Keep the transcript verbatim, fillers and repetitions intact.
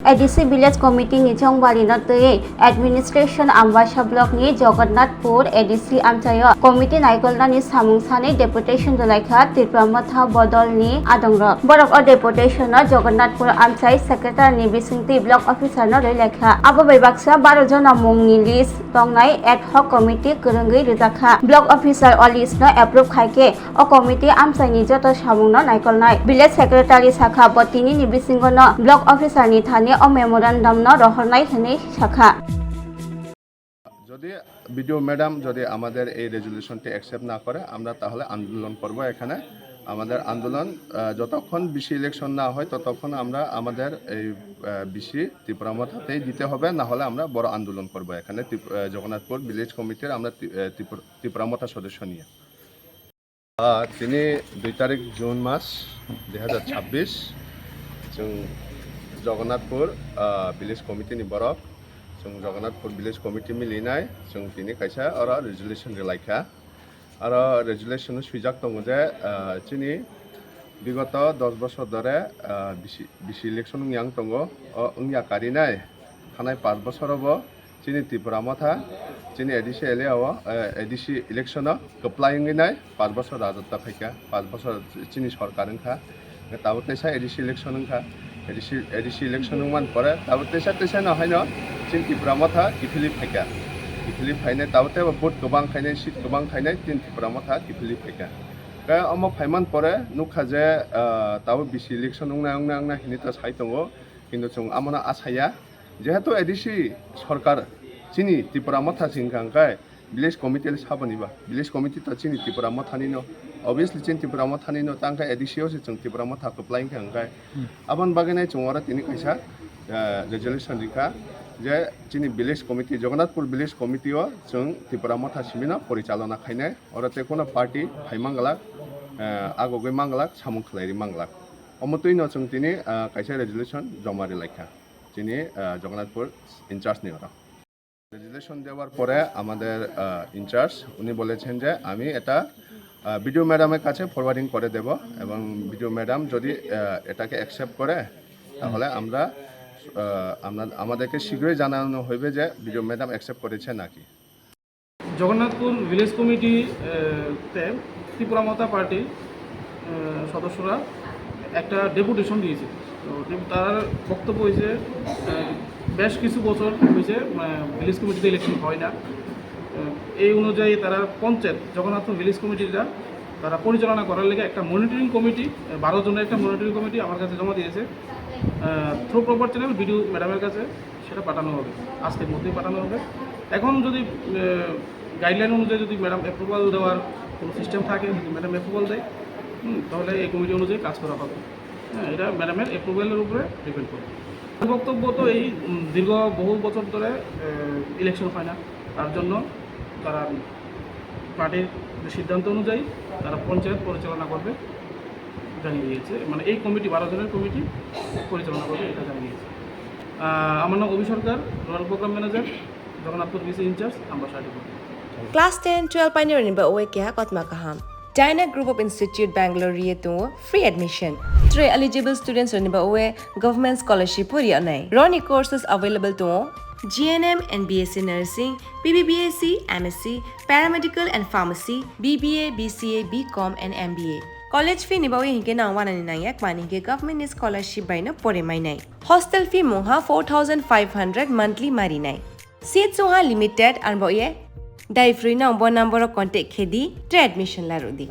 A D C Village Committee ni chongbari no twi Administration Ambasa Block ni Jagannathpur A D C amchaio committee naikolnani samung sani deputation rwlaikha Tipra Motha bodol ni adongrok. Borok o deputation no Jagannathpur amchai secretary ni bisingtwi block officer no rwlaikha. Abo bai baksa baro jona mung ni list tongnai ad hoc committee kwrwngwi rwjakha. Block officer o list no approve khaikhe o committee amchaini joto samungno naikolnai. Village secretary sakha, bo tinini bisingo no block officer ni thani o memorandum no rohornai hwnwi sakha. যদি BDO madam যদি আমাদের এই রেজুলেশনটি অ্যাকসেপ্ট না করে, আমরা তাহলে আন্দোলন করব এখানে। আমাদের আন্দোলন আহ, যতক্ষণ বিসি ইলেকশন না হয়, ততক্ষণ আমরা আমাদের এই বিসি ত্রিপুরা মথাতেই দিতে হবে, না হলে আমরা বড় আন্দোলন করব এখানে ত্রিপ- আহ, জগন্নাথপুর ভিলেজ কমিটির আমরা ত্রি- আহ, ত্রিপুরা ত্রিপুরা মথা সদস্য নিয়ে। আহ, tini dui tarik June mas dui hazar chabbish, chwng Jagannathpur ah, village committee ni borok, chwng Jagannathpur village committee milinai, chwng tini kaisa oro resolution rwlaikha. Aro resolution o swijak tongo je ah, chini bigoto dos bosor dhore ah, bisi bisi election wngya wng tongo, o wngya karinai thanai panch bosorobo chini Tipra Motha, chini A D C area o, eh, A D C election o kwplai wngwi nai, panch bosor rajotwa phaikha, panch bosor chini sorkar wngkha, tabuk teisa A D C election wngkha, A D C, A D C election wngmani pore tabuk teisa teisa no haino chini Tipra Motha kiphilwi phaikha, kiphilwi phainai tabuk teibo vote kwbang khainai, seat kwbang khainai chini Tipra Motha kiphilwi phaikha. Khe omo phaiman pore nukha je, ah, tabuk bisi election wngnai wngnai wngnai hinwi ta sai tongo, kintu chwng amono asaya. Jehetu A D C sorkar chini Tipra Motha se wngkha, hwnkhe village committee le saboni ba? Village committee to chini Tipra Mothani no, obviously chini Tipra Mothani no, tangkhe A D C o se chwng Tipra Motha kwplai wngkha, hwnkhe aboni bagwi nai chwng oro tini kaisa eh, resolution rikha je chini village committee, Jagannathpur village committee o chwng Tipra Motha simi no porichalona khainai, oro tei kono party phai manglak, eh, agogwi manglak, samung khlai ri manglak. Omo twi no chwng tini eh, kaisa resolution joma ri laikha. Chini আহ, Jagannathpur incharge ni oro. Resolution দেওয়ার পরে আমাদের ইনচার্জ উনি বলেছেন যে আমি এটা বিডিও ম্যাডামের কাছে ফরওয়ার্ডিং করে দেব, এবং বিডিও ম্যাডাম যদি আহ, এটাকে অ্যাকসেপ্ট করে তাহলে আমরা আহ, আমরা আমাদেরকে শীঘ্রই জানানো হবে যে বিডিও ম্যাডাম অ্যাকসেপ্ট করেছে নাকি। জগন্নাথপুর ভিলেজ কমিটি আহ, তে ত্রিপুরা মতা পার্টি আহ, সদস্যরা একটা ডেপুটেশন দিয়েছে। তো ডেপু- তার বক্তব্য হয়েছে আহ, বেশ কিছু বছর হয়েছে আহ, ভিলেজ কমিটিতে ইলেকশন হয় না। আহ, এই অনুযায়ী তারা পঞ্চায়েত জগন্নাথপুর ভিলেজ কমিটিটা তারা পরিচালনা করার লেগে একটা মনিটরিং কমিটি, বারো জনের একটা মনিটরিং কমিটি আমার কাছে জমা দিয়েছে। থ্রু প্রপার চ্যানেল বিডিও ম্যাডামের কাছে সেটা পাঠানো হবে, আজকের মধ্যেই পাঠানো হবে। এখন যদি গাইডলাইন অনুযায়ী যদি ম্যাডাম অ্যাপ্রুভাল দেওয়ার কোনো সিস্টেম থাকে, যদি ম্যাডাম অ্যাপ্রুভাল দেয়, হুম, তাহলে এই কমিটি অনুযায়ী কাজ করা হবে। হ্যাঁ, এটা ম্যাডামের অ্যাপ্রুভালের উপরে ডিপেন্ড করে। বক্তব্য তো এই উম, দীর্ঘ বহু বছর ধরে ইলেকশন হয় না, তার জন্য তারা পার্টির যে সিদ্ধান্ত অনুযায়ী তারা পঞ্চায়েত পরিচালনা করবে জানিয়ে দিয়েছে। মানে এই কমিটি বারো জনের কমিটি পরিচালনা করবে, এটা জানিয়ে দিয়েছে। আহ, আমার নাম Abhi Sarkar, rural programme manager, Jagannathpur VC incharge, আমরা certificate. Class ten, twelve painirokni ba oe keha kotma kaham. Dyna Group of Institute Bangalore ri tongo free admission. Tre eligible students rokni ba oe government scholarship pori anai. Roni courses available tongo G N M and B S C Nursing, B B B S C, M S C, Paramedical and Pharmacy, B B A, B C A, B Com and M B A. College fee ni ba oe hinke nang wanani nangya kmani hinke government ni scholarship bai no pore mainai. Hostel fee mungha four thousand five hundred monthly marinai. Seat sungha limited arbo ye. Dai free no bo number o contact khedi tre admission larudi.